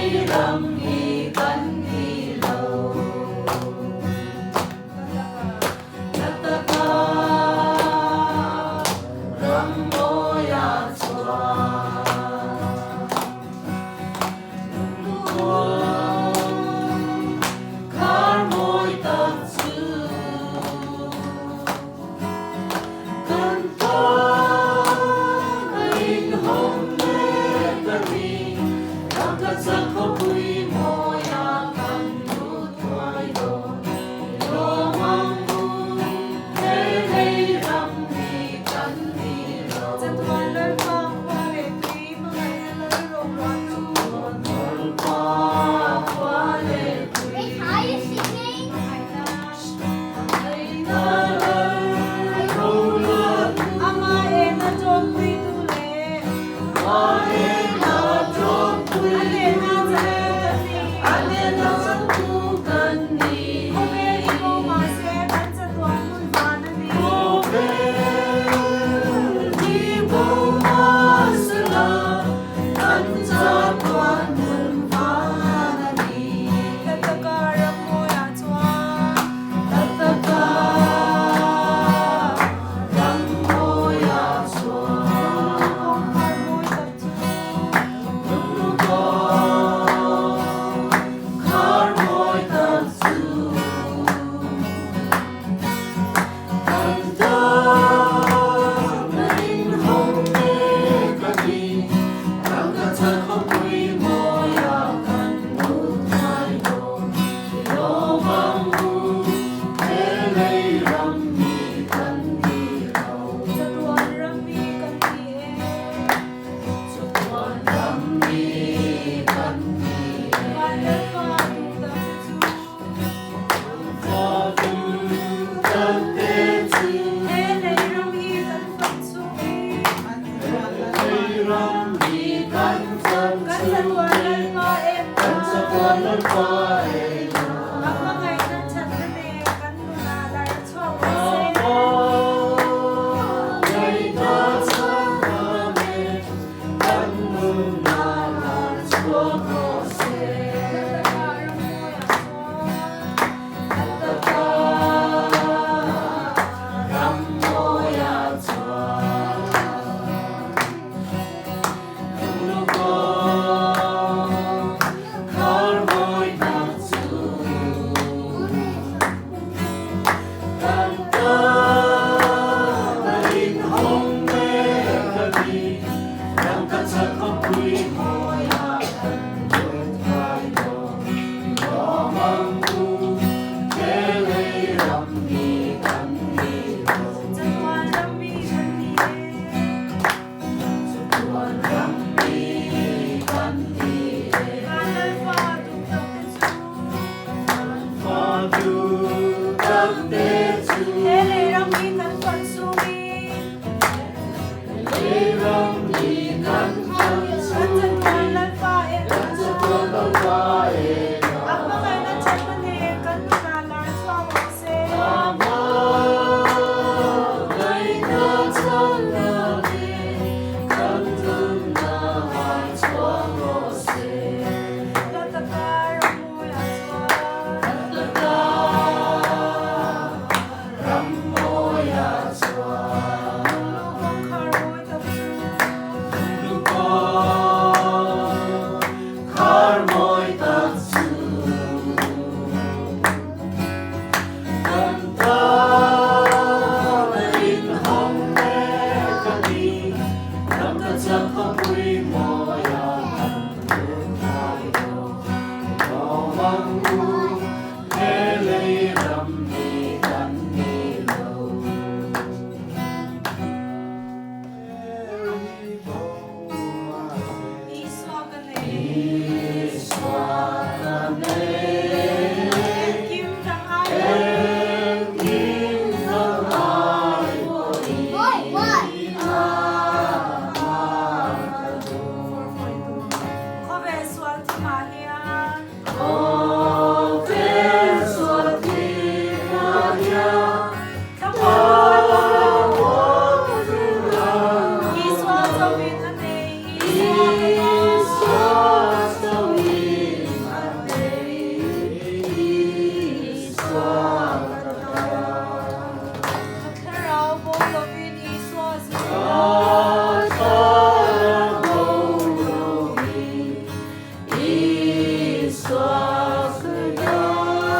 lei ram mi kan ni lo. Hla taka ram mawiah chuan lungrual khar mawi tak chu kan tan a inhawng mek a ni. Rangkachak khawpui mawiah kan lut thuai dawn. I lawm ang u, he lei ram mi kan ni lo. Chatuan Lalpa khua leh tui hmangaihna lal rawng ruah chu. Chatuan Lalpa khua leh tui hmangaihna lal rawng ruah chu. Amah ena ṭawmpuitu leh. Amah ena ṭawmpuitu leh. A nena changtu kan ni. Khawvel i bo mahse kan chatuan hmun van a ni. Khawvel i bo mahse la kan chatuan hmun van a ni. Hlataka ram mawiah chuan. Hlataka ram mawiah chuan. Lunglu kawngkhar mawi tak chu. Lunglu kawngkhar mawi tak chu. Kan tan a inhawng mek a ni, rangkachak khawpui mawiah kan lut ngai dawn. I lawm ang u, he lei ram mi kan ni lo. Chatuan ram mi kan ni e. Chatuan ram mi kan ni e. Van Lalpa duh tak te chu. Lalpa duh tak te chu. He lei ram hi kan fak chhung i. He lei ram hi kan fak Kan chhung chatuan i. Lalpa en Kan nan. chatuan Lalpa en nan. A hmangaihna thatna nen kan nunah lar chhuak rawh se. Hmangaihna thatna nen kan nunah lar chhuak rawh se. Hlataka ram mawiah chuan. Hlataka ram mawiah chuan. Khar mawi tak chu kan tan a inhawng mek a ni. Rangkachak khawpui mawiah kan lut ngai dawn. I lawm ang u, he lei ram mi kan ni lo. Chatuan ram mi kan ni e. Chatuan ram mi kan ni e. Van Lalpa duh tak te chu. Lalpa duh tak te chu. He lei ram hi kan fan chhung in. He lei ram hi kan fan chhung in. Kan chatuan Lalpa en Kan chatuan Lalpa en a. A hmangaihna thatna nen kan nunah lar chhuak rawh se. A hmangaihna thatna nen kan nunah lar chhuak rawh se. Hlataka ram mawiah chuan. Hlataka ram mawiah chuan. Lunglu kawngkhar mawi tak chu. Lunglu kawngkhar mawi tak chu. Kan tan a inhawng mek a ni, ram ka chak khawpui mawiah kan lut ngai dawn. I lawm ang u, he lei ram mi kan ni lo. Isua ka nei.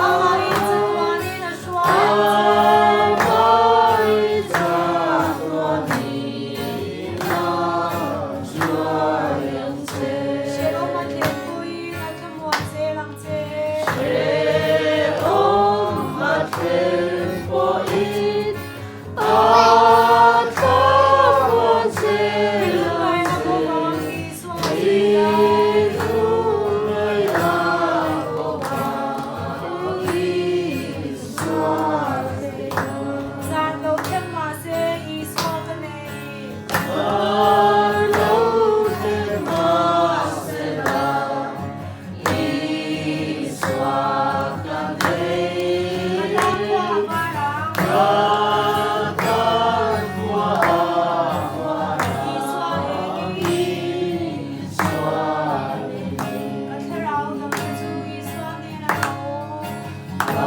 Amahin chatuanin a hruai ang che. Hrehawm a thlenpuiin a thlamuan zel ang che. Lungngaihna bawk ang Isua zui la. Zan lo thleng mahse Isua ka nei. Ka tan khua a var ang. Isua engin. Ka thlarau damna chu Isua hnenah a awm. A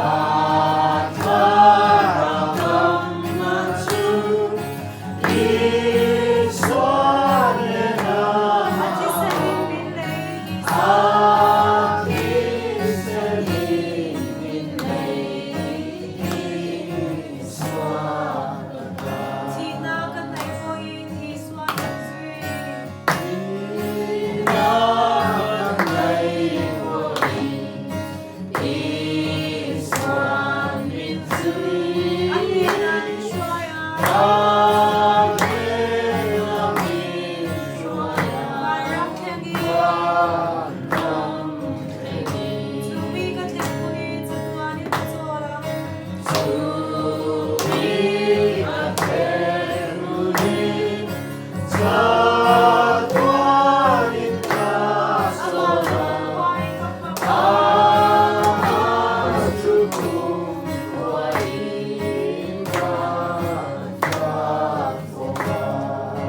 thisen in min lei Isua. Thihna ka hnaih pawhin Isua min zui. A hnenah min hruai a. Vanram thlengin. Chu mi ka thlen hunin chatuanin ka chawl ang. Amah chu kumkhuain ka fak ang.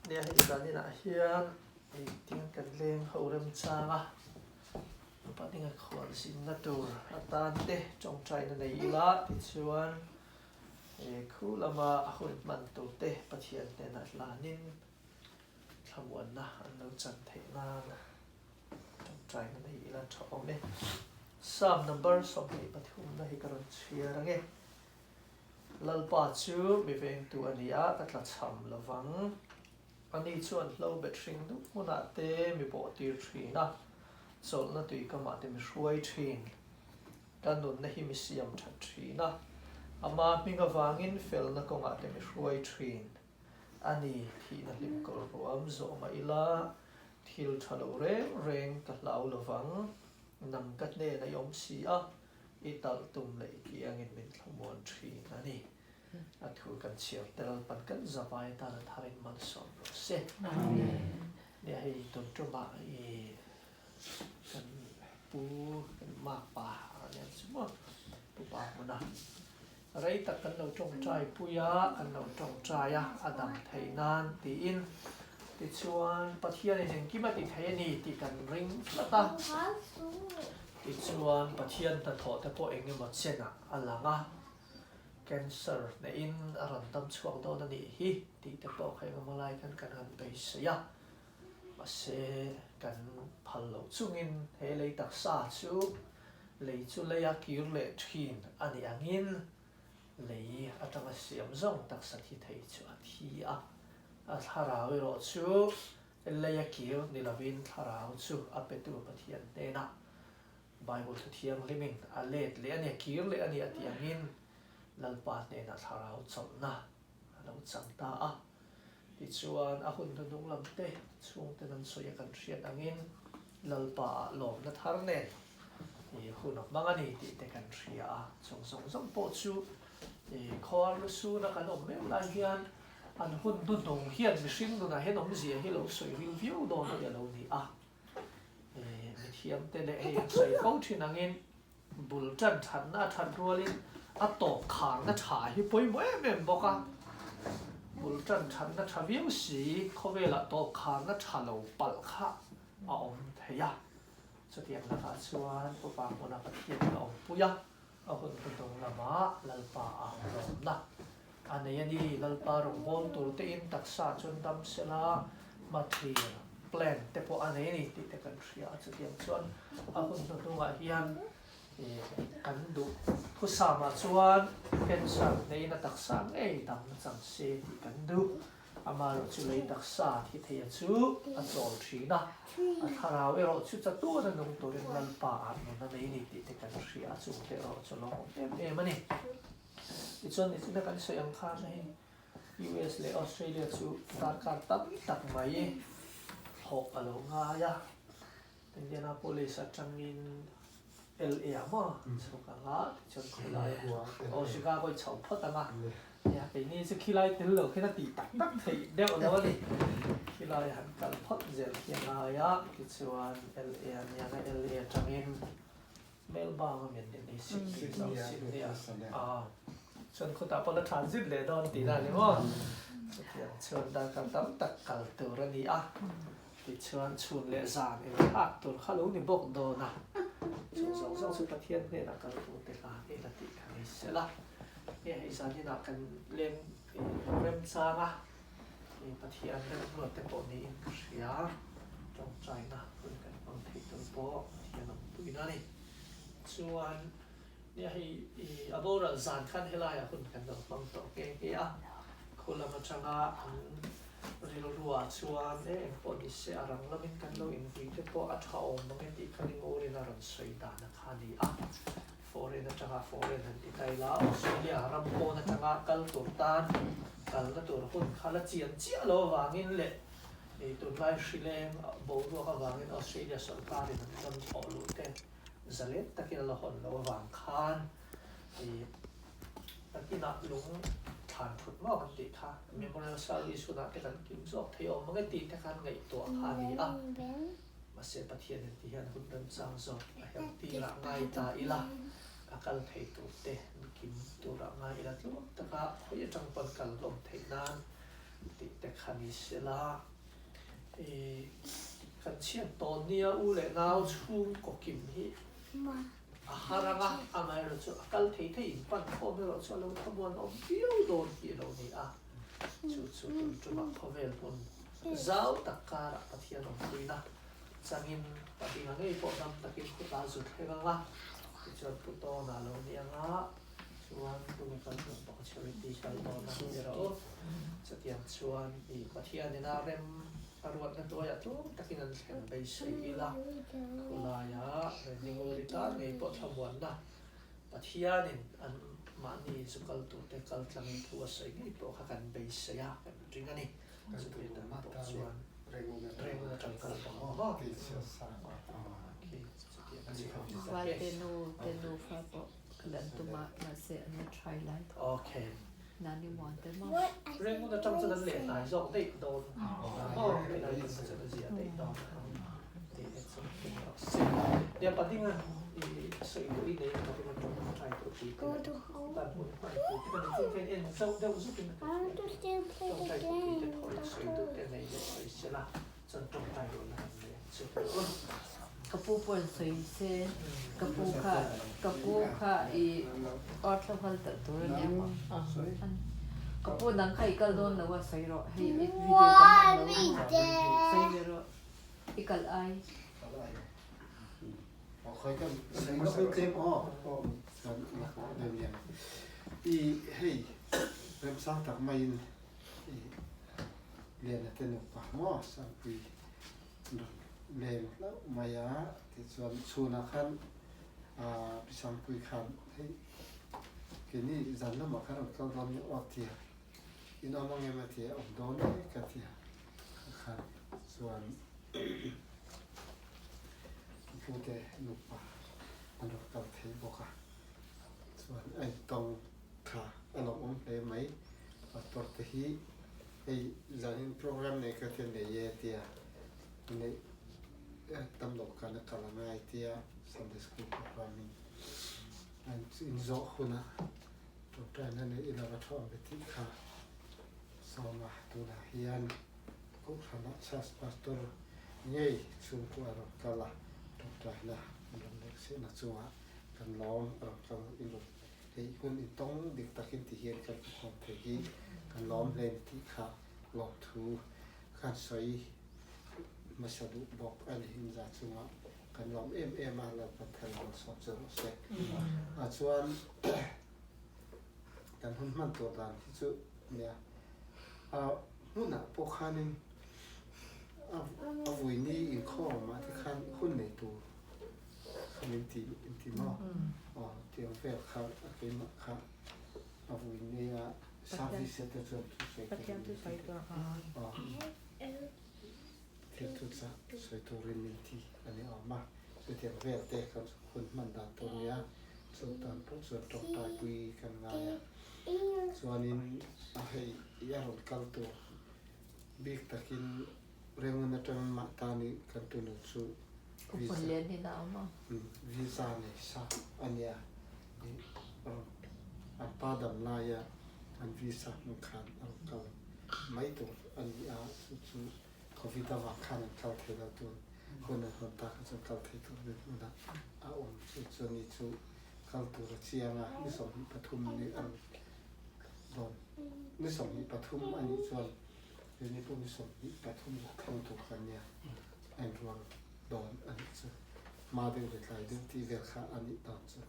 Nia hei zaninah hian engtin kan leng ho remchang a, Paninga khual zinna tur atan te tawngtaina nei ila tichuan khu lama hun hman tur te Pathian hnenah hlanin thlamuanna an lo chan theih nan tawngtaina nei ila tha awm e. Psalm number 23 na hi ka rawn chhiar ange. Lalpa chu mi vengtu a ni a, ka tlachham lovang. Ani chuan hlo bet hring duh hmunah te mi bawh tir thin a, chawlhna tui kamah te mi hruai thin. Ka nunna hi mi siam that thin a, ama hming avangin felna kawngah te mi hruai thin. Ani, thihna hlim kawr ruam zawh mah ila, thil tha lo reng reng ka hlau lovang, nang ka hnenah i awm si a, i talh tum leh i kiangin min thlamuan thin a ni. A thu kan chhiar tel pan kan zavai atan a tharin malsawm rawh se. Nia hei tun tumah i kan pu kan makpa a nia chu maw pu pa hmuna rei tak kan lo tawngtai pui a kan lo tawngtai a a dam theih nan tiin tichuan Pathianin engkim a ti thei a ni tih kan ring tlat a tichuan Pathian hnathawh te pawh engemaw chenah a lang a. Cancer neihin a rawn dam chhuak dawn a nih hi tih te pawh kha engemaw lai khan kan han beisei a, mahse kan phal loh chungin he lei taksa chu lei chu leia kir leh thin a nih angin lei atanga siam zawng taksa thi thei chu a thi a, a thlarau erawh chu leia kir ni lovin thlarau chu a petu Pathian hnenah Bible thu thianghlimin a let leh a ni, a kir leh a ni a tih angin Lalpa hnenah thlarau chawlhna a lo chang ta a. Tichuan a hun hnuhnung lam te chhungten an sawi a kan hriat angin Lalpa ah lawmna thar nen i hun a hmang a ni tih te kan hria a. Chung zawng zawng pawh chu i khuar lusuna kan awm meuh lai hian an hun hnuhnung hian mihring nunah hian awmzia hi lo sawi ril viau dawn hi a lo ni a. Mithiamte leh hei an sawi fo thin angin bul tan thatna a that rualin a tawp kharna tha hi pawimawh em em bawk a. Bul tan thatna tha viau si khawvelah tawp kharna tha lo palh kha a awm thei a. Chutiang lakah chuan Upa hmuna Pathian a awmpui a, a hun hnuhnung lamah Lalpa a lawmna. a nei a ni. Lalpa rawngbâwl tur tein taksa chuan dam sela hmathlir, plan, te pawh a nei a ni tih te kan hria a. Chutiang chuan a hun hnuhnungah hian kan duh thusamah chuan cancer neiin a taksa ngei damna chang se tih kan duh. Amaherawh chu lei taksa thi theia chu a chawl thin a, a thlarau erawh chu chatuan a nung turin Lalpa ah nun a nei ni tih te kan hria a, chung te erawh chu lawmawm em em a ni. Tichuan nichina kan sawi ang khan hei US leh Australia chu darkar tam tak mai thawh a lo ngai a, Indianapolis atangin LA ah maw chhuk ang a, tichuan khawilai aw Chicago i chho phawt ang a, nia keini chu khilai tel lo khian a tih tak tak theih deuh lo a ni, khilai han kal phawt zel khi a ngai a, tichuan LA a nia nga LA atangin Melbourne a min ni Sydney Sydney a chuan khutah pawh la transit leh dawn tihna a ni maw, chutiang chuan darkar tam tak kal tur a ni a. Tichuan chhun leh zan inthlak tur kha lo ni bawk dawn a, chung zawng zawng chu Pathian hnenah kal tur te hla ngei la tih kha ni se la. Nge hei zan inah kan leng remchang a, Pathian remruat te pawh niin ka hria, tawngtaina hun kan hmang thei tur pawh Pathian awmpuina a ni. Chuan nia hei a boral zan khan helaiah hun kan lo hmang tawh nghe nghe a, khu lam atanga an Rilruah chuan e engpawh ni se a rang lamin kan lo invui te pawh a tha awm mang e tih kha Ningurin a rawn sawi dan a kha a ni a. Foreign atanga foreign han ti ta ila Australia ram pawn atanga kal tur tan kalna tur hun kha la chian chiah lo avangin leh tunlai hrileng boruak avangin Australia sawrkarin an ram thawh luh te zalen takin a la hawn lo avang khan Nakinah lung thlan thut maw kan tih kha Memorial Service hunah te kan kim zawk thei awm ang e tih te khan ngaihtuah kha a ni a. Mahse Pathian in ti hian hun remchang zawk a herh tirah ngai ta ila, a kal thei tur te an kim turah ngai ila tluang taka khawi atang pawn kal hlawm theih nan tih te kha ni sela. Kan chhiat tawn nia u leh nau chhungkaw kim hi A har ang a, amaherawh chu a kal thei thei in pan khawm erawh chu a lo thlamuan awm viau dawn tih a lo ni a. Chu chu tun tumah khawvel hmun zau tak karah Pathian awmpuina changin Padinga ngei pawh dam takin khutah a zu thleng ang a, tichuan Pu Tawna a lo ni ang a, chuan tunge kal dawn bawk a Charity kal dawn a ni rawh u. Chutiang chuan i Pathianin a rem A ruatna hnuaiah tlawm takin an thleng beisei ila, khulaia Reninguri tan ngei pawh thlamuanna Pathianin an mahni zu kal turte kal tlangin thu a sawi ngei pawh kha kan beisei a, kan ring a ni. Chutih dan pawh chuan Rengun atang kal bawk ang maw? Valte nu te nufa pawh lan tum a, mahse an la try lai tho. Okay. Nani muan te maw? Rengun atang chuan an leh hnai zawk daih dawn maw? Helai hmun chuan a zia daih dawn tih te chu tum rawh se. Nia padinga i sawi duh i nei ang takin a tawng try duh tih te kan hun hman pui te kan inching kha in en zauh deuh zukin a ka hria. Tawngtai duh tih te thaw in sawi duh te nei leh sawi sela chuan tawngtai rual a kan nei ang chu. Ka pu pawh in sawi se, ka pu kha, ka pu kha i awrthla hual talh tur a nia maw? Ka pu nang kha i kal dawn lo a sawi rawh, hei i video kan en lo a, sawi ve rawh, i kal ai. I hei remsang tak maiin i Liana te nupa maw Sangpui rawn leng hlauh mai a, tichuan chhunah khan Pi Sangpui khan hei keini zan lamah khan rawn kal dawn nia aw tia in awm ang em a tia awm dawn e ka tia khan chuan ka pute nupa an rawn kal thei bawk a, chuan a intawng tha a lo awm hle mai pastor te hi Hei zanin program nei ka tia nei e tia neih tam loh khan a kal a ngai tia Sunday school program in an inzawh huna tawngtaina nei ila va thawh ang ve tih kha sawma tunah hian Kohhranah Church Pastor ngei chhungkua a rawn kal a tawngtaina an rawn neih sehna chungah kan lawm a rawn kal in rawn. Hei hun intawng dik takin ti hian kan hmuhkhawm thei hi kan lawm hle ni tih kha lawmthu kan sawi hmasa duh bawk a ni. Inza chungah kan lawm em em a, Lalpan thar in malsawm che rawh se. Ah chuan kan hun hman tur dan hi chu nia a hmunah pawh khanin a vuini inkhawm ah te khan hun nei tur kha min ti in ti maw? Aw tiang vel kha a keimah kha a vui nia service te chuan thu sawi turin min ti aw thil thu chah sawi turin min ti a ni awm a chutiang vel te kan hun hman dan tur nia chu tan pawh chuan tawngtai pui kan ngai a chuanin a hei i a rawn kal tur bik takin Rengun atangin mah ta nih kan tunu chu Visa visa nei sa a nia i rawn an pa dam laia an visa hmang khan a rawn kal mai tur a ni a, chu chu Covid avang khan an kal thei lo tun hun an hawn tak ah chuan kal thei tur rin hmunah a awm chu chuan ni chu kal tur a chiang a, ni 23 ni a rawn dawn ni 23 a nih chuan Keini pawh ni 23 zuk thleng tur kan nia, a inrual dawn a nih chu. Hma deuh leh tlai deuh tih vel kha a nih dawn chu.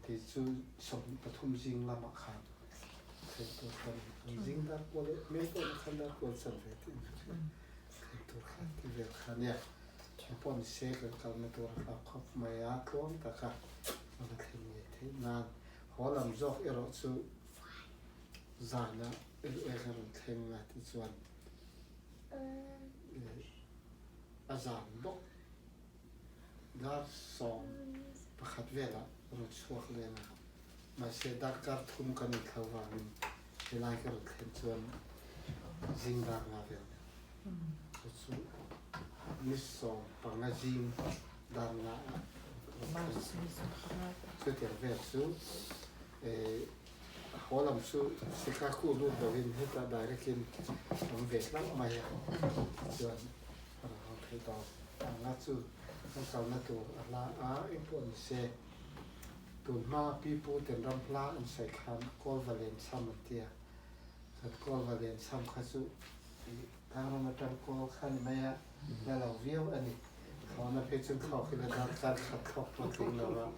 Kei chu 23 zing lamah khan thleng tur kha ni. An zing dar kual leh mei pawh na khan dar kual chan ve tiin ka hria. Thleng tur kha tih vel kha nia. Eng pawh ni se kan kalna tur a hlau khawp mai a, tluang taka a va thleng ngei theih nan. Haw lam zawk erawh chu zana Eng a rawn thleng a tih chuan a zan bawk. Dar 11 velah a rawn chhuak leng a, mahse darkar thum kan inthlo vangin helai ka rawn thlen chuan zing dar nga vel chu chu ni 15 zing dar nga ah a rawn thleng. Chutiang vel chu Haw lam chu Sikaku lut lovin hetah direct in awm ve hlauh mai a, tichuan a rawn haw thei tawh ang a, chu kan kalna tur a hla a, engpawh ni se tunhma pi pu ten ram hla an sawi khan Kawlva len cham an ti a, chuan Kawlva len cham kha chu tlang ram atang kawl kha ni mai a, la lo viau a ni, thlawhna phei chuan thlawk hi la darkar khat thlawk pawh tling lo a.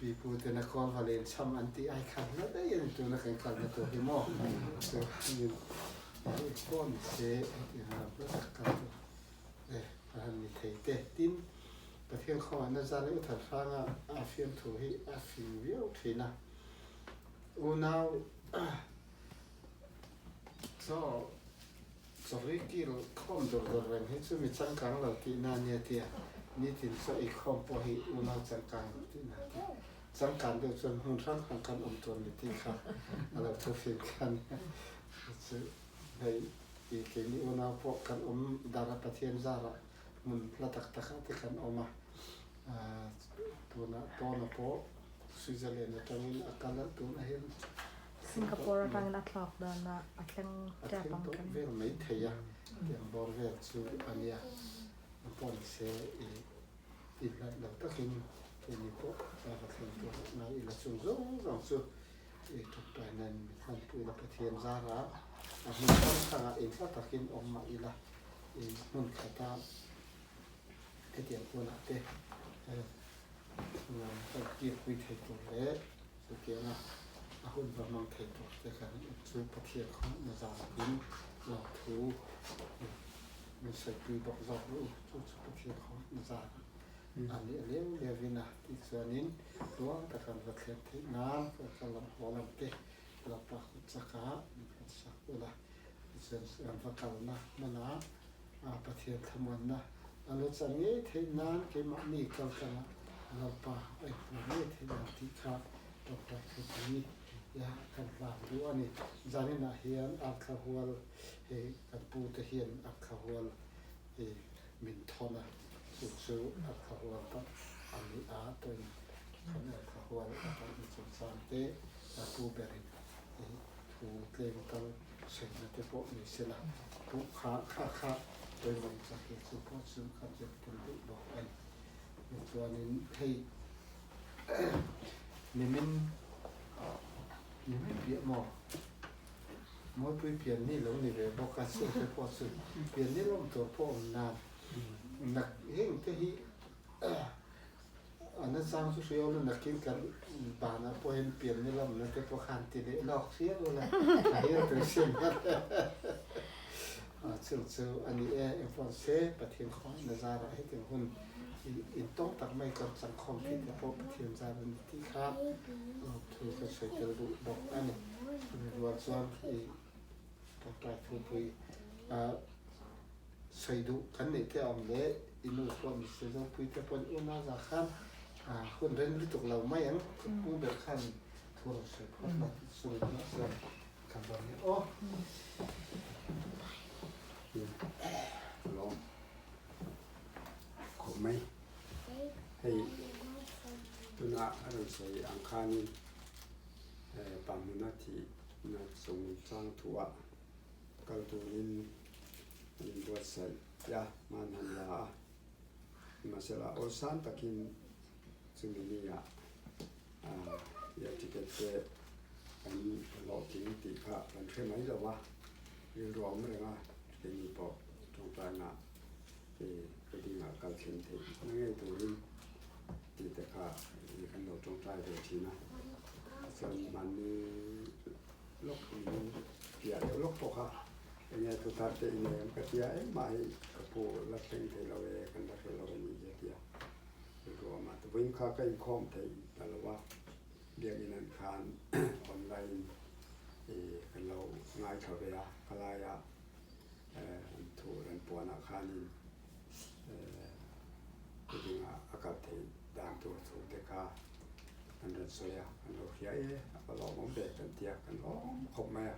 Pipu ten a kawl va len cham an tih ai khan hla daih a ni tuna kan kalna tur hi maw chu min pawh ni se hetiang lam hla tak kal chu e a han ni thei te. Tin, Pathian khawngaihna zar leh Uthar hranga a fiamthu hi a fing viau thin a, unau chaw chawri kil khawm dur dur reng hi chu mi changkang lo tihna a nia tia nitin chaw ei khawm pawh hi unau changkang lo tihna a tia. Changkan deuh chuan hmun hrang hrang kan awm tur ni tih kha a lo thu fim kha a nia. Chu chu hei i keini unau pawh kan awm dara Pathian zarah hmun hla tak takah te kan awm a, tunah tawna pawh Switzerland atangin a kal a tunah hian Singapore atangin a thlak dan a a thleng tep ang kan. A thleng tawh vel mai thei a, tiang bawr vel chu a nia. Ang pawh ni se i inhlat lo takin keini pawh a va thleng tur ngai ila chung zawng zawng chu i tawngtai nan min hmanpui ila Pathian zara a hmun hrang hrangah inhla takin awm mah ila i hmun khata hetiang hunah te kan kirpui thei tur leh chutianga a hun va hmang thei tur te kan chu Pathian khawngaihna zâwkin lawmthu min sawipui bawk zawk rawh u. Chu chu Pathian khawngaihna zâwk a ni a leu leuin a tih chuanin tluang taka an va thlen theih nan ka lam haw lam te lo pak chak a min han sak ula tichuan an va kalna hmana Pathian thlamuanna a lo chan ngei theih nan keimahni kal tlangah Lalpa a inhmuh ngei theih nan tih kha tawngtai thupui kan hlan duh a ni. Zaninah hian Arthla Hual hei kan pu te hian Arthla Hual hi min thawn a, chu chu Arthla Hual tak a ni a, tawin kan Arthla Hual a kalna chungchang te pu berin thu tlem tal sawina te pawh ni sela, pawh kha kha kha pawimawh chak hi chu pawh chu kan zir tel duh bawk a ni. Chuanin hei nimin Ni mai piah maw? Mawipui pian ni lo ni ve bawk a, chung te pawh chu pian ni lawm tur pawh awm nan. Nak heng te hi a nachang chu hria ula nakin kan banah pawh hian pian ni lawmna te pawh khan ti leh lawk hriat ula a hel tur sin chung chu a ni e. Engpawh se Pathian khawngaih na zarah hetiang hun intawng tak mai kan changkhawm thei te pawh Pathian zar a ni tih kha thu kan sawi tel duh bawk a ni. Chumi rual chuan i tawngtai thupui sawi duh kan neih te a awm leh i nu pawh ni se Zopui te pawh unau za khan hun reng lutuk lo mai ang pu ber khan thu rawn sawi phawt la tih chu ringawt chuan kan rawn ni aw. Lawm khawp mai. Hei tuna a rawn sawi ang khanin Pahmuna thihna chungchang thuah kal turin an inbuatsaih a, hman han la a. Nimahsela awlsam takin chumi niah air ticket te kan hlawhtling tih kha kan hre mai lo a, rilru a awm reng a, keini pawh tawngtaina wedding ah kal thlen theih na ngei turin tih te kha kan lo tawngtai ve thin a, tichuan mahni lawk in piah deuh lawk pawh kha enge thu thar te in em ka tia engmah hi ka pu la thleng thei lo e kan la hre lo a ni ka tia rilru a awm a, vawiin kha ka inkhawm theih ta lo a, biakinn an khan online kan lo ngaithla ve a khalaia. An thu an puanah khanin pudding-ah a kal theih dan tur thu te kha an rawn sawi a, an lo hria e, a va lawmawm ve kan ti a, kan lawm khawp mai a.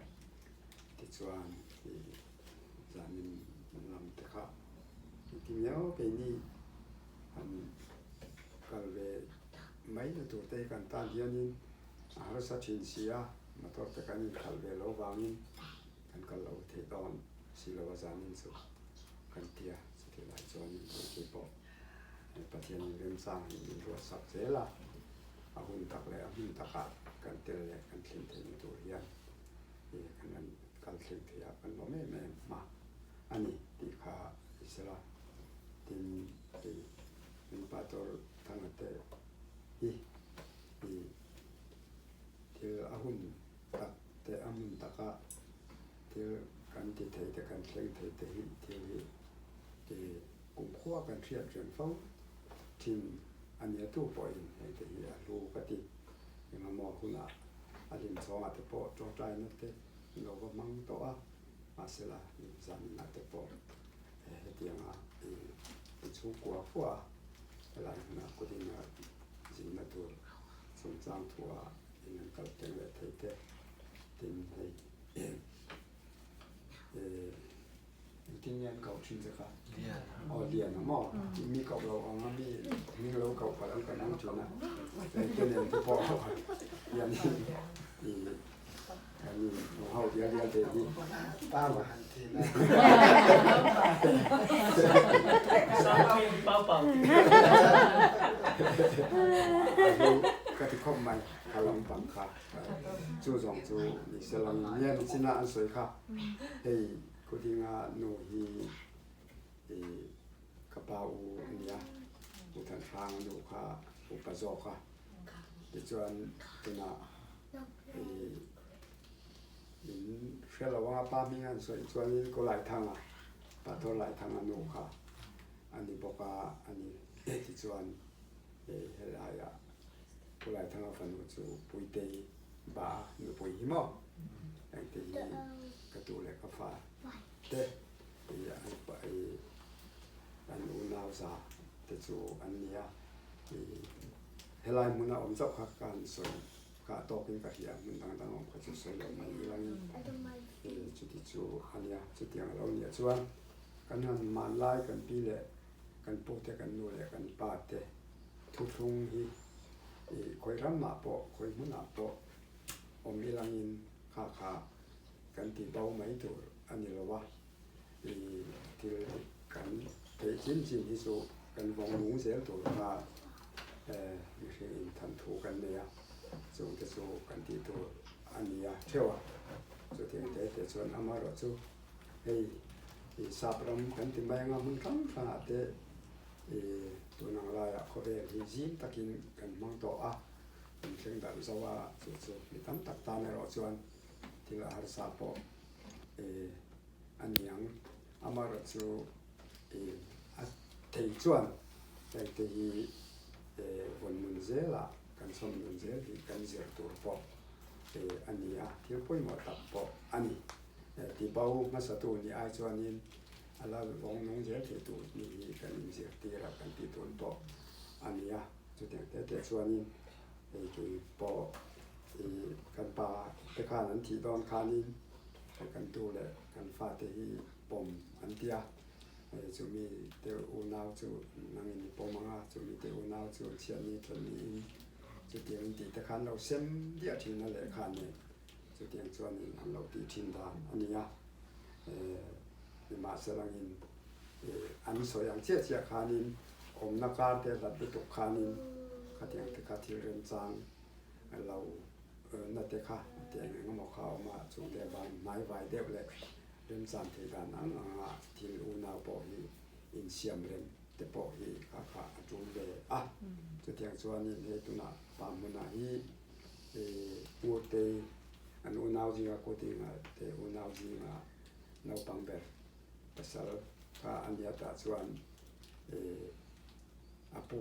Tichuan ih zanin lam te kha engtin nge keini han kal ve mai na tur te hi kan tan hianin a harsa thin si a, motor te kan inkhalh ve lo vangin. Kan kal lo theih dawn si lo a zanin chu kan ti a, chutih lai chuan kei pawh Pathian in remchang hi min ruat sak zel a, a hun tak leh a hmun takah kan tel leh kan thleng theihna tur hian kan rawn kal thleng thei a, kan lawm em em hma a ni tih kha i sel a, tin hei min Pastor Thanga te hi thil a hun tak te a hmun taka thil kan ti thei te kan thleng thei te hi thil hi ti kumkhua kan hriat reng fo thin a nia tu pawhin hei te hi a hlu ka ti engemaw hunah a hlim chhawngah te pawh tawngtaina te lo va hmang tawh a mahsela zaninah te pawh hetianga i chhungkua fua helai hmunah kawtin a zinna tur chungchang thuah in an kal teng leh thei te tin hei engtin nge an koh thin che kha aw lian a maw mi koh lo ang a mi hming lo koh palh ang kan ang thin a hei te nen te pawh hian i kan in hmu ho dial dial te hi pa va han ti na ka ti khawp mai kha lampang kha chu zawng chu ni se lang nge ni chin a an sawi kha hei kudinga nu hi i ka pa u ania u than hrang nu kha upa zawk a tichuan tunah i in hre lo anga pa hming an sawi chuanin ko Laithanga Pathawr Laithanga nu kha a ni bawk a ani tichuan helaiah Pu Laithanga fanu chu Puitei ba nupui hi maw engte hi ka tu leh ka fa te an unau za te chu an ni a helai hmuna awm chauh kha ka han sawi kha a tawkin ka hria hmun dang dang awm kha chu sawi lo mai ilangin chuti chu a nia chutiang a lo nia chuan kan han hmanlai kan pi leh kan pu te kan nu leh kan pa te Thuthlung hi i khawi ramah pawh, khawi hmunah pawh awm ilangin kha kha kan ti bo mai tur a ni lo a, i thil kan theih chin chin hi chu kan vawng nung zel tur kha mihring in than thu kan nei a. Chung te chu kan tih tur a ni a theuh a, chutiang te te chuan amaherawhchu hei ih sap ram kan ti mai anga hmun hrang hrangah te ih tun ang laiah khawvel hi zim takin kan hmang tawh a, kan thleng darh zo a, chu chu mi tam tak tan erawh chuan thil a harsa pawh ih a ni ang. Amaherawhchu ih a thei chuan heng te hi eh vawn nun zelah kan chhawm nun zel hi kan zir tur pawh eh a ni a, thil pawimawh tak pawh a ni. Eh ti bo hmasatu ni ai chuanin a la vawng nung zel thei tur ni hi kan inzirtir a, kan tih tun pawh a ni a. Chutiang te te chuanin hei kei pawh ih kan pa te khan an thih dawn khanin kan tu leh kan fate hi pawm an ti a. Hei chumi te unau chu nangin i pawm ang a, chumi te unau chu chhiatni thawn niin chutiang in tih te khan lo sem diah thin a lehkha nen chutiang chuanin an lo tih thin dan a ni a. Nimahselangin an sawi ang chiah chiah khanin awmna kar te hlat lutuk khanin khatiang te kha thil remchang lo na te kha ti eng eng emaw kha a awm a, chungte avangin hmaivai deuh leh Remchan thei dan ang anga thil unau pawh hi insiam rem te pawh hi kha kha a tul ve a. Chutiang chuanin hei tunah pa hmunah hi Ngurtei an unau zinga Kutinga te unau zinga naupang ber pasal kha a nia tah chuan a pu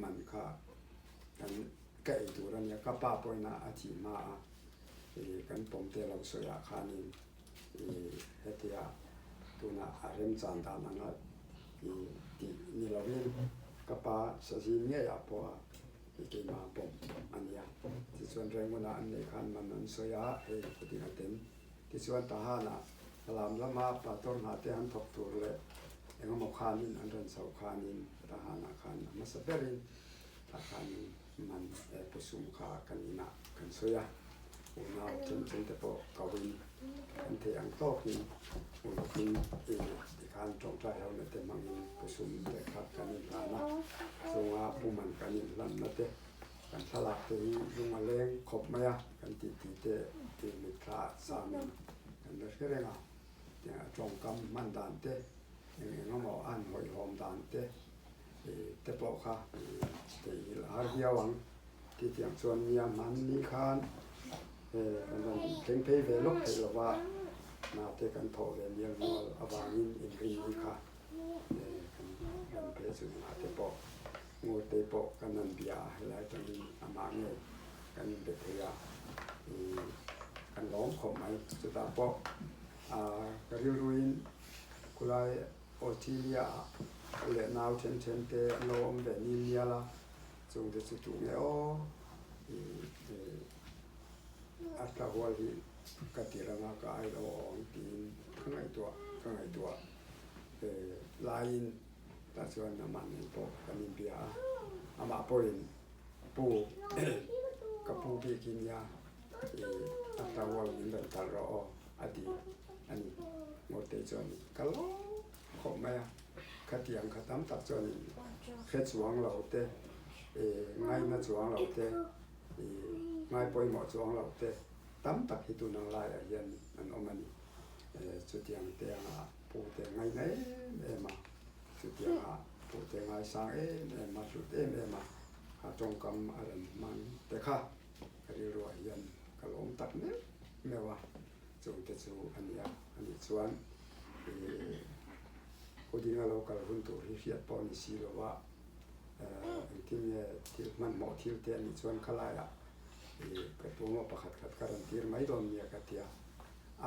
man kha kan ka ei tur a nia ka pa pawhin a thih hma a kan pawm te lo sawiah khanin Hetia tunah a remchan dan anga tih ni lovin ka pa sazin ngeiah pawh i keimah pawm a nia. Tichuan Rengunah an neih khan man an sawi a, hei khawtin a tem. Tichuan Tahanah lam lama pastor hna te an thawk tur leh engemaw khanin an rawn chhoh khanin Tahanah khan a hmasa berin tah khanin man pusum kha kan inah kan sawi a. Unau then then te pawh koin kan theih ang tawkin ulukin i tikhan tawngtai ho na te hmangin pusum te kha kan inhlan a, chunga puman kan inhlan na te kan thlalak te hi lung a leng khawp mai a, kan titi te ti mitthla samin kan la hre reng a, tawngkam hman dan te eng eng emaw a han hawihhawm dan te te pawh kha theihngilh a har viau ang. Titiang chuan nia hmanni khan kan rawn thleng phei ve lawk theih lova hna te kan thawh ve mial mual avangin inrinni kha kan rawn phei chu hna te pawh ngur te pawh kan rawn bia a, helai atangin amah nge kan inbe thei a, kan lawm khawp mai. Chutah pawh ka rilruin khulai Australia ah leh nau then then te an lo awm ve ni mial a. Chung te chu tu nge aw a tla hual hi ka ti rang a ka ai lo awng tiin ka ngaihtuah ka ngaihtuah laiin tah chuan amah nen pawh kan inbia a amah pawhin pu ka pu bik hi nia a tla hual min rawn talh rawh aw a ti a ni ngawt te chuan ka lawm khawp mai a. Khatiang kha tam tak chuan in hre chuang lo te, ngaina chuang lo te, ngai pawimawh chuang lo te tam tak hi tun ang laiah hian an awm a ni. Chutiang te anga pu te ngaina em em a, chutiang a pu te ngaisang em em a, hlut em em a, kha tawngkam a rawn hmang te kha ka rilruah hian ka lawm tak meuh meuh a. Chungte chu a ni a, a nih chuan Kudinga lo kal hun tur hi hriat pawh a ni si lo a, engtin nge thil hmanhmawh thil te a nih chuan khalaiah ka tuamaw pakhat khat ka rawn tir mai dawn nia ka ti a,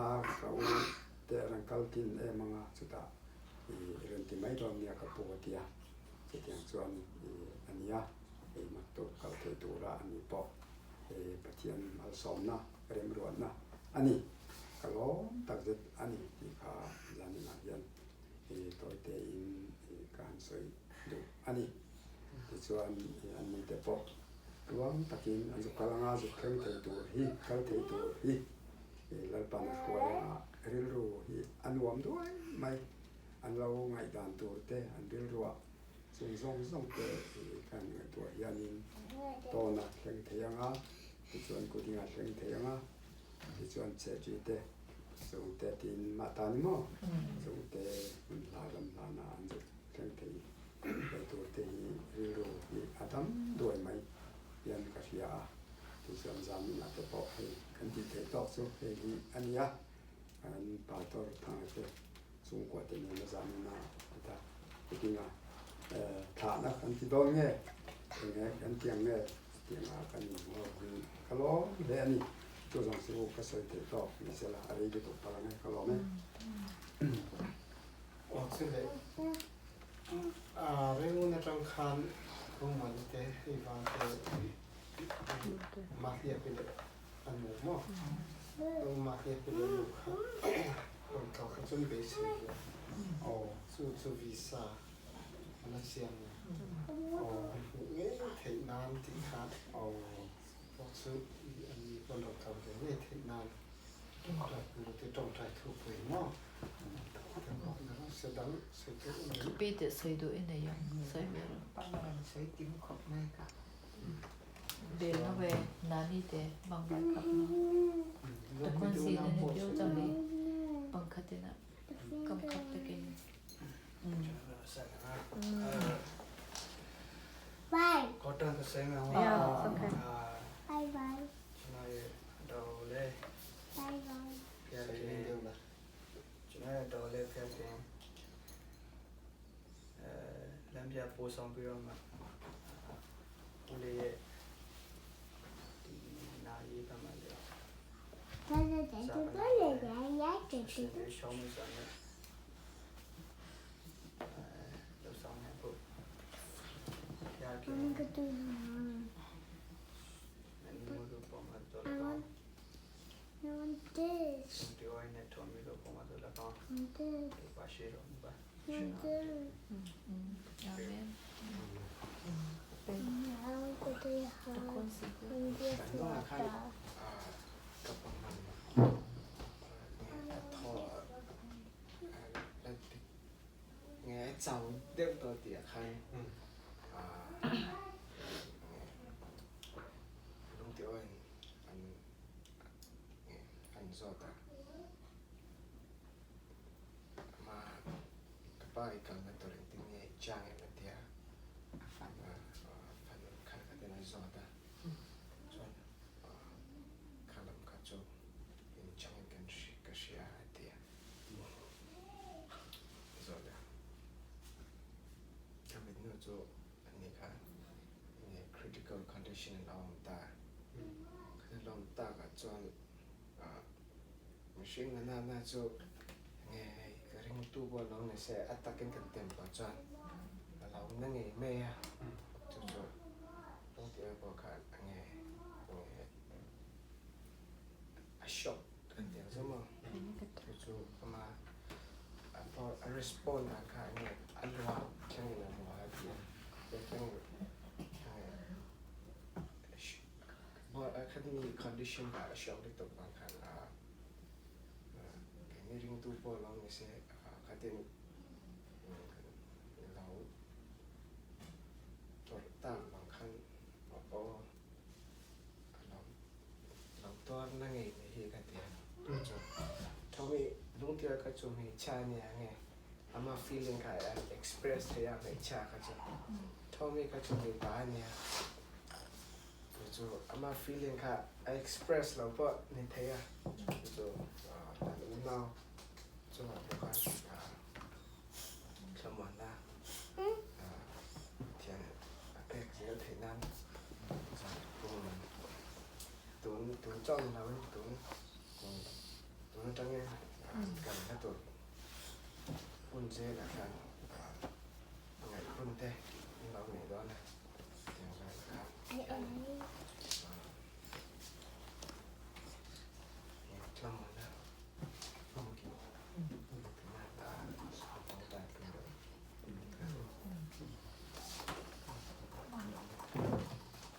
a ka u te a rawn kal tin em ang a, chutah i rawn ti mai dawn nia ka pu a ti a, chutiang chuan a ni a, hei maktuk kal thei tura a ni pawh Pathian malsawmna. Remruatna a ni. Ka lawm tak zet a ni tih kha zaninah hian tawi tein ka han sawi duh a ni. Tichuan an nite pawh tluang takin an zuk kal anga zuk thleng thei tur hi, kal thei tur hi Lalpan a hruai anga rilru hi a nuam duai mai. An lo ngaihdan tur te an rilruah chung zawng zawng te kan ngaihtuah hianin tawna thleng thei anga. Tichuan kut inga thleng thei ang a, tichuan chhehṭi te, chungte tiin mah ta ni maw? Chungte hmun hla ram hlana an zuk thleng thei lo tur te hi rilru hi a dam duai mai hian ka hria a, tichuan zamin ah te pawh hei kan tih theih tawk chu hei hi a ni a, kan pastor Thanga te chhungkua te nena zamin a heta hetianga thlahna kan ti dawn nge enge kan ti ang nge chutianga kan inhmu ho hi ka lawm hle a ni. Chu zawng chu ka sawi theih tawk ni sela a rei lutuk palh ang e ka lawm e. Aw chu leh a rengun atang khan Rungman te hei vang te Mahliapi leh a nu maw Mahliapi leh nu kha rawn kal kha chuan beisei hle aw chu chu visa a la chiang a aw an hmuh ngei theih nan tih kha aw pawh chu an ni pawn rawn kal ve ngei theih nan Pi te sawi duh i nei ang sawi ve rawh. Bel na ve nani te bang vai khap na. Takun si na ni piu chang li bang khatin a kam khap takin. Yeah, it's okay. Amen.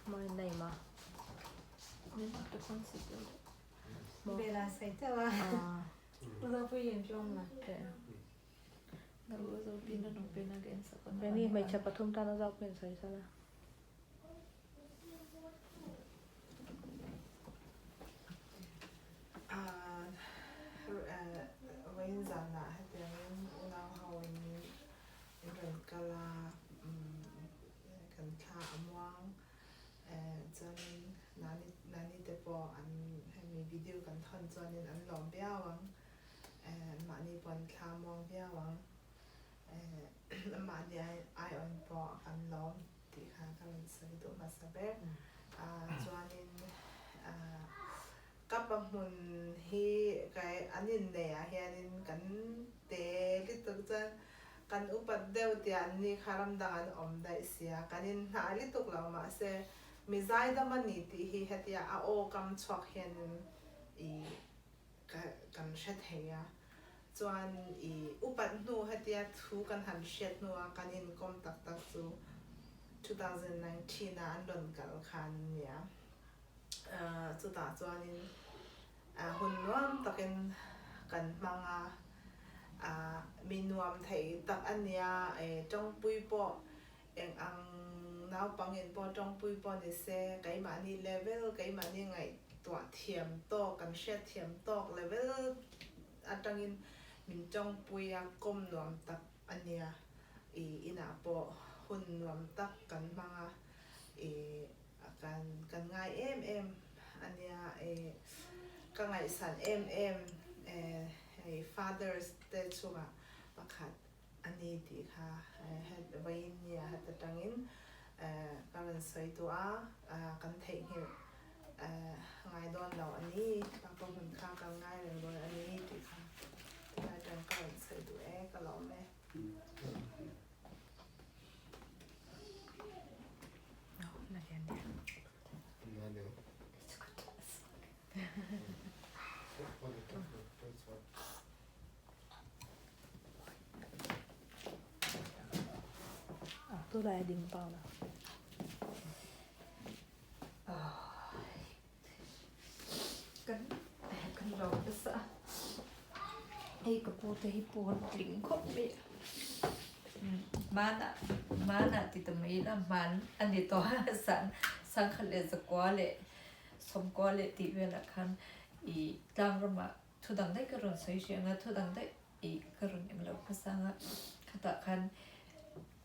My name ah. Benny hmeichhe pathum tan a zau pawhin sawi sala. video kan thawn chuanin an lawm viau ang, mahni pawh an thla muang viau ang, mahni aiawin pawh kan lawm tih kha ka rawn sawi duh hmasa ber. Chuanin ka pa hmun hi an inneih ah hianin kan te lutuk chuan kan upat deuh tih an ni kha ram dang an awm daih sia, kan inhnah lutuk lo mahse Mi zaidam a ni tih hi hetia a aw kam chhuak hianin i ka kan hre thei a, chuan i upat hnu hetia thu kan han hriat hnua kan inkawm tak tak chu 2019 a an rawn kal khan nia. Chutah chuanin hun nuam takin kan hmang a, mi nuam thei tak a nia, tawngpui pawh Eng ang naupangin pawh tawngpui pawh ni se, keimahni level, keimahni ngaihtuah thiam tawk, kan hriat thiam tawk level atangin min tawngpui a, kawm nuam tak a nia. I inah pawh hun nuam tak kan hmang a, i kan kan ngai em em a nia. I ka ngaihsan em em hei fathers te chungah pakhat a ni tih kha vawiin nia hat atangin ka rawn sawi duh a, kan theihnghilh ngai dawn lo a ni, Papa hmun kha kan ngai reng dawn a ni tih kha tilai atang ka rawn sawi duh e, ka lawm e. Tunah a ding pang la. Kan kan lo nasa hei ka pu te hi pawn tling khawp mai a hmanah hmanah ti ta mai ila hman a ni tawh a sang sangkhat leh zakua leh sawmkua leh tih velah khan ih tlang ramah Thu dang daih ka rawn sawi hrih ang a, thu dang daih ih ka rawn eng lo hmasa ang a, khatah khan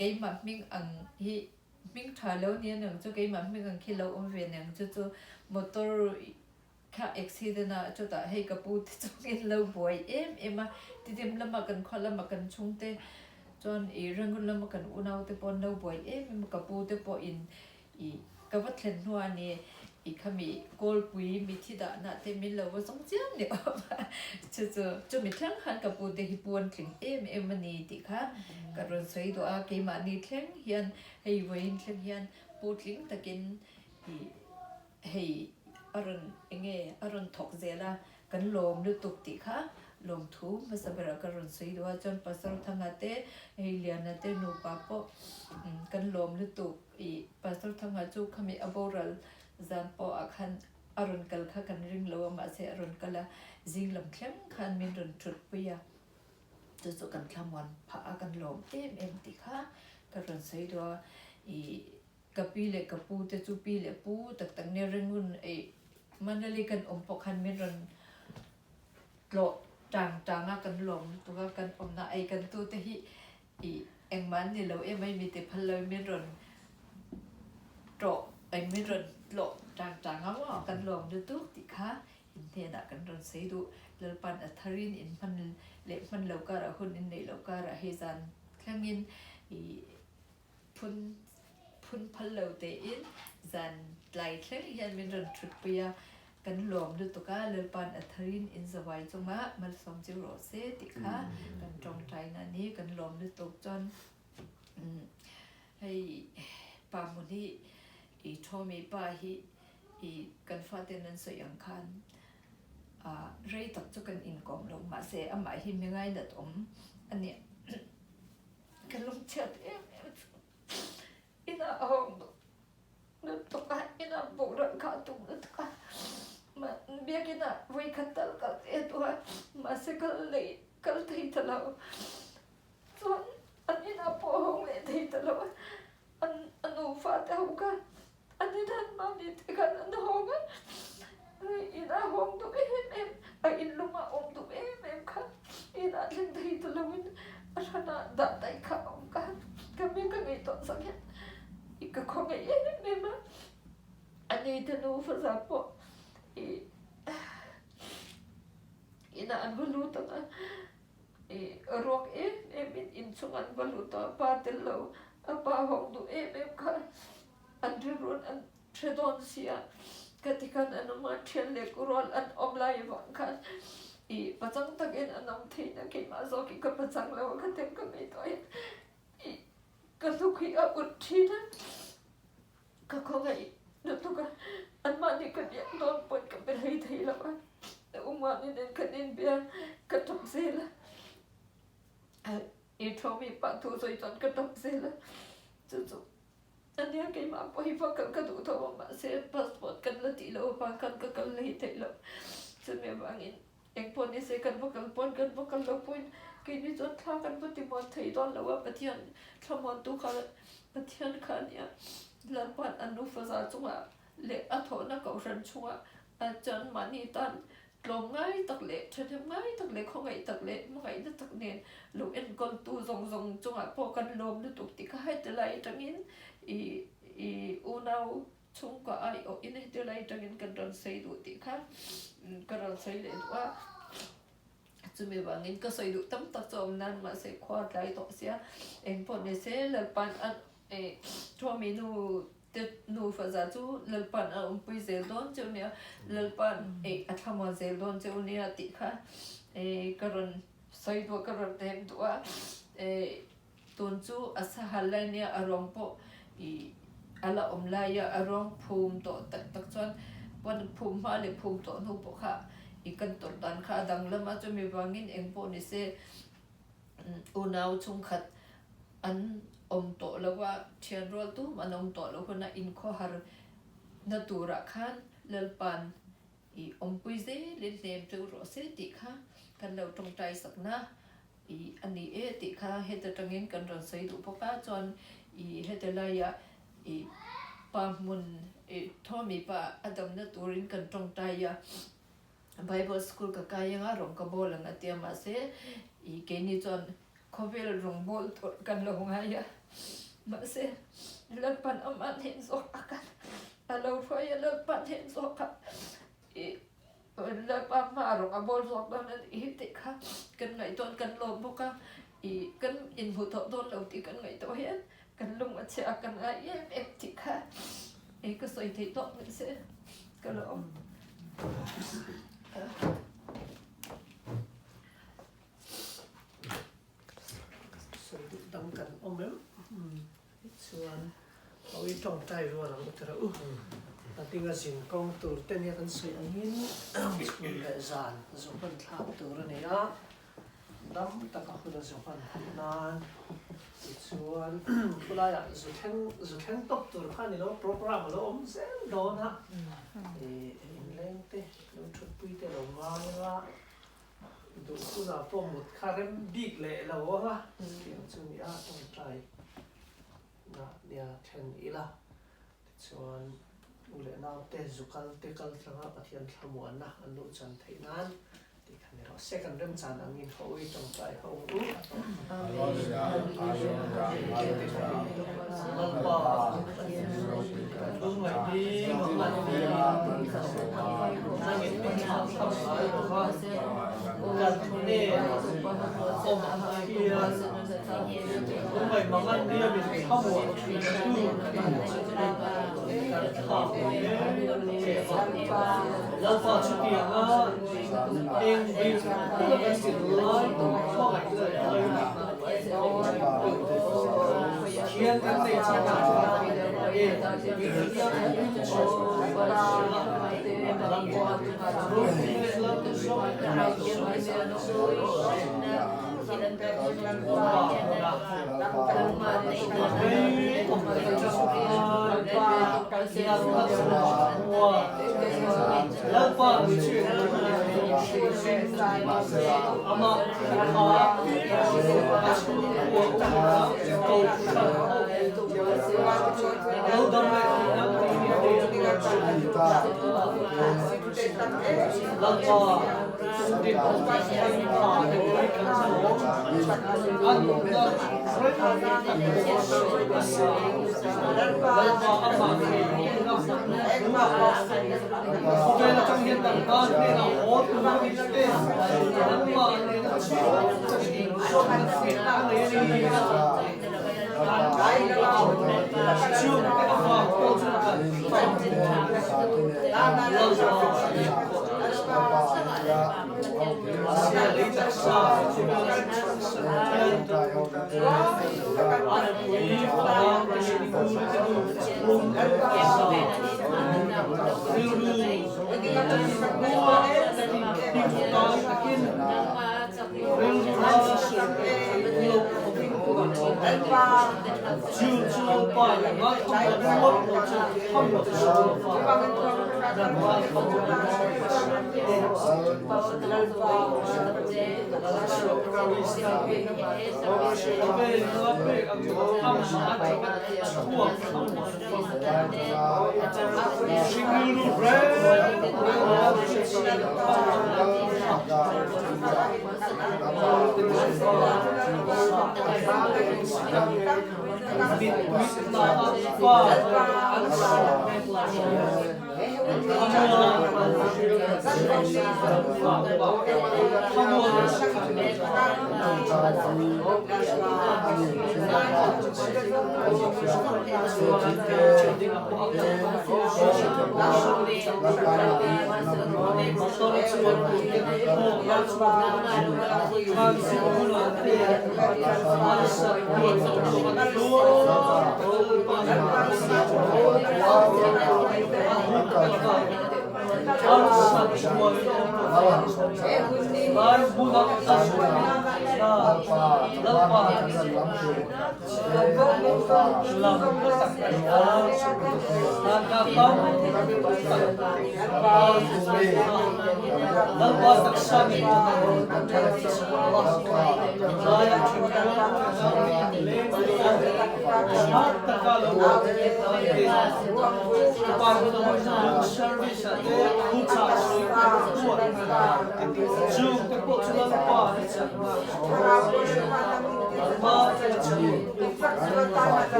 keimah hming ang hi hming tha lo ni aniang chu keimah hming ang khi lo awm ve aniang chu chu motor kha accident a chutah hei ka pu te chungin lo buai em em a, tidim lama kan khua lama kan chhungte chuan ih Rangoon lama kan unau te pawh an lo buai em em a, ka pu te pawhin I ka va thlen hnuah ni i khami kawlpui mithi dahna te min lo va zawng chiam ni awm a, chu chu chumi thleng khan ka pu te hi pu an tling em em a ni tih kha ka rawn sawi duh a, keimahni thleng hian hei vawiin thleng hian pu tling takin i hei a rawn enge a rawn thawk zel a, Kan lawm lutuk tih kha lawmthu hmasa berah ka rawn sawi duh a, chuan Pastor Thanga te hei Liana te nupa pawh kan lawm lutuk ih Pastor Thanga chu khami a boral zan pawh ah khan a rawn kal kha kan ring lo a mahse a rawn kal a, zing lam thleng khan min rawn thut pui a, chu chu kan thlamuan phah a kan lawm em em tih kha ka rawn sawi duh a ih. Ka pi leh ka pu te chu pi leh pu tak tak nia Rangoon ei Manali kan awm pawh khan min rawn tlawh tang tang a kan lawm lutuk a kan awmna ei kan tu te hi ih engmah an ni lo em mai mi ti phal lo in min rawn tlawh ei min rawn tlawh tang tang a maw kan lawm lutuk tih kha in hnenah kan rawn sawi duh Lalpan a tharin in hman leh hman lo karah hun in neih loh karah hei zan thlengin ih Phun phun phal lo tein zan tlai thleng hian min rawn thutpui a, kan lawm lutuk a, Lalpa'n a tharin in zawai chungah malsawm chiu rawh se tih kha kan tawngtaina a ni, kan lawm lutuk chuan hei pa hmun hi i Tommy pa hi i kan faten an sawi ang khan rei tak chu kan inkawm lo mahse amah hi mi ngainat awm a nia. Ka lungchhiat em em chu inah a hawng duh lutuk a, inah boral kha a tum lutuk a, biakinah vawikhat tal kal te a duh a, mahse kal leh kal thei ta lo, chuan an inah pawh a hawng leh thei ta lo a, an a nufa te ho kha an inah an mahni te khan an hawng a, inah a hawng duh em em, a inlungah a awm duh em em kha inah thleng thei ta loin a hranah dah daih kha a awm ka ka mi ka ngaihtuah chang hian i ka khawngaih em em a, ani te nufa za pawh i. inah an va lut ang a, ih ruak em em in inchhung an va lut a, pa tel lo a pa hawng duh em em kha an rilru'n an hre dawn sia ka ti khan an awm a, thian leh kurual an awm lai avang khan ih pachang takin an awm theihna keimah zawk hi ka pachang lo a ka tem ka ngaihtuah hian ih ka hluk hi a ut thin a. Ka khawngaih lutuk a, anmahni ka biak dawn pawhin ka be hlei thei lo a, Umani nen kan inbia ka tap zel a, i Tommy pa thu sawi chuan ka tap zel a, chu chu ania keimah pawh hi va kal ka duh tho a, mahse passport kan la tih loh avang khan ka kal hlei thei lo, chumi avangin engpawh nise kan va kal pawn kan va kal lo pawhin keini chuan thla kan va ti muan thei dawn lo a, Pathian thlamuantu kha Pathian kha ania Lalpa'n a nufa za chungah leh a thawhna kohhran chungah a chuan mahni tan tlawm ngai tak leh thahnem ngai tak leh khawngaih tak leh hmangaihna tak nen lo enkawltu zawng zawng chungah pawh kan lawm lutuk tih kha heti lai atangin i i unau chhungkua aiawh in heti lai atangin kan rawn sawi duh tih kha ka rawn sawi leh duh a. Chumi vangin ka sawi duh tam tak chu a awm nan mahse khua tlai tawh sia engpawh ni se Lalpa'n a eh Thuami nu te nufa za chu Lalpa'n a awmpui zel dawn cheu nia Lalpa'n eh a thlamuan zel dawn cheu nia tih kha eh ka rawn sawi duh a ka rawn hem duh a eh tun chu a sahal lai nia a ruang pawh ih a la awm lai a a ruang phum tawh tak tak chuan pawn phum hma leh phum tawh hnu pawh kha ih kan tawrh dan kha a danglam a chumi vangin eng pawh ni se unau chhungkhat an awm tawh lo a thian rual tum an awm tawh loh hunah inkhawhar na turah khan Lalpa'n ih awmpui zelin hnem teuh rawh se tih kha kan lo tawngtai sakna Ih a ni e tih kha heta tangin kan rawn sawi duh bawk a, chuan ih heta laiah ih pa hmun ih Tommy pa a damna turin kan tawngtai a, Bible school ka kai anga rawng ka bawl ang a tia mahse ih keini chuan khawvel rawng bawl tur kan lo ngai a, mahse Lalpan amah hnen zawk a kan a lo hruai a Lalpan hnen zawk a ih Lalpa hma a rawng a bawl zawk dawn a nih hi tih kha kan ngaihtuah kan lawm bawk a, ih kan inhmuh tawh dawn lo tih kan ngaihtuah hian kan lung a chhia a kan ngai em em tih kha ih ka sawi theih tawk mai se ka lawm. Sawi duh dang kan awm em? Chuan Pawi tawngtai rual ang u tira u. A dinga zin kawng tur te nia kan sawi angin chhun leh zan zu hman thlak tur a ni a, dam taka hun a zu hman theih nan tichuan khulaiah zu thleng zu thleng tawp tur kha a ni lo, program a lo awm zel dawn a, ih inleng te lo thutpui te lo ngai anga duh hunah pawh mut kha rem bik leh lo anga tiang chu ni a tawngtai. Na nia then ila tichuan u leh naute zu kal te kal tlanga Pathian thlamuanna an luh chan theih nan tih kha ni rawh se kan remchan angin ho i tawngtai ho ang u. Lalpa lungngaih hi mangan nangin min thlah thlam ngai lo va kan hnen awm hian Lungngaih mangan nia min thlamuah thin tu kan thlak mek che a. Lalpa chutianga eng bik huna kan zir lai hmangaih leh Pathian kan nei che a e Lalpa A nunna rei tak pawh Lalpa amah ngei rinna hmu a. Khawvel atang hian nangma hnenah haw tur a ni te, nangmah nena chhung takin inzawmna nghet a nei a ni a. Chhung te avang pawh chu kan fam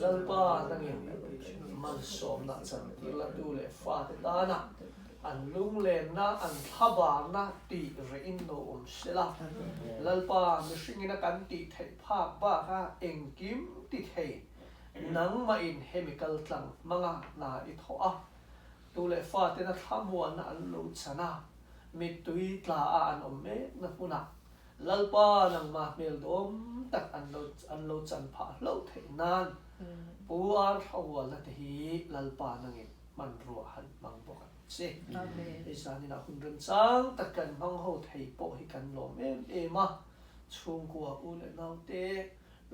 Lalpa An lunglenna, an thlabarna tih rehin lo awm sela. Lalpa, mihringin a kan tih theih phak baka engkim ti thei nangmahin hemi kaltlang hmanga hna i thawh a, tu leh fatena thlamuanna an lo chan a, mittui tla a an awm mekna hmunah Lalpa nangmah hmel dawm tak an lo an lo chan phah hlauh theih nan Pu Ar Thlahualna te hi Lalpa nangin hmanrua han hmang bawk ang che. Hei zaninah hun remchang tak kan hmang ho thei pawh hi kan lawm em em a, chhungkua u leh naute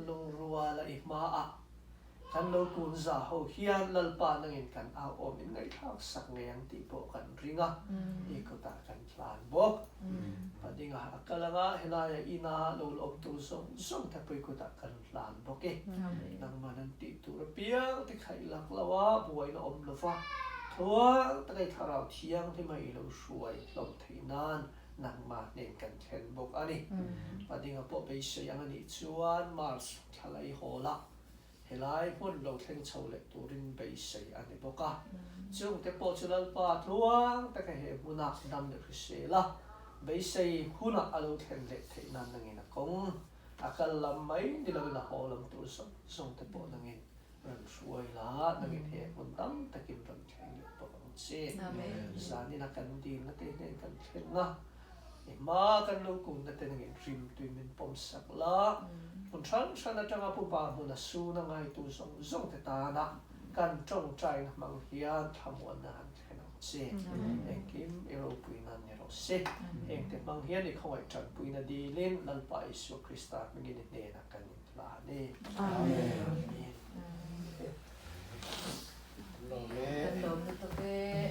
lungruala i hmaah kan lo kun za ho hian Lalpa nangin kan au awm in ngaihthlak sak ngei ang tih pawh kan ring a, i kutah kan hlan bawk. Padinga a kal anga helaia ina lo la awm tur zawng zawng te pawh i kutah kan hlan bawk e. Nangman an tih tur apiang te kha i lak lo a, buaina awm lo va, thuang taka i thlarau thianghlim a i lo hruai hlawm theih nan nangmah hnen kan thlen bawk a ni. Padinga pawh beisei ang a nih chuan Mars thla la i hawl a, helai hmun lo thleng chho leh turin beisei a ni bawk a. Chungte pawh chu Lalpa tluang taka he hmuna dam leh hrisel a, beisei hunah a lo thlen leh theih nan nangin a kawng a kal lam mai ni loin a haw lam tur zawng zawng te pawh nangin rawn hruai la, nangin he hmun dam takin rawn thleng leh bawk ang che. Zanina kan dilna te hnen kan thlen a, i hma kan lo kunna te nangin rimtui min pawm sak la, hmun hran hran atanga pupa hmuna suna ngaitu zawng zawng te tana kan tawngtaina hmang hian thlamuanna han thlen ang che. Engkim i ropui nan ni rawh se. Hengte hmang hian i khawngaih tanpuina dilin Lalpa Isua Krista hmingin i hnenah kan inhlan e. Amen. Lawm e. Kan lawm lutuk e.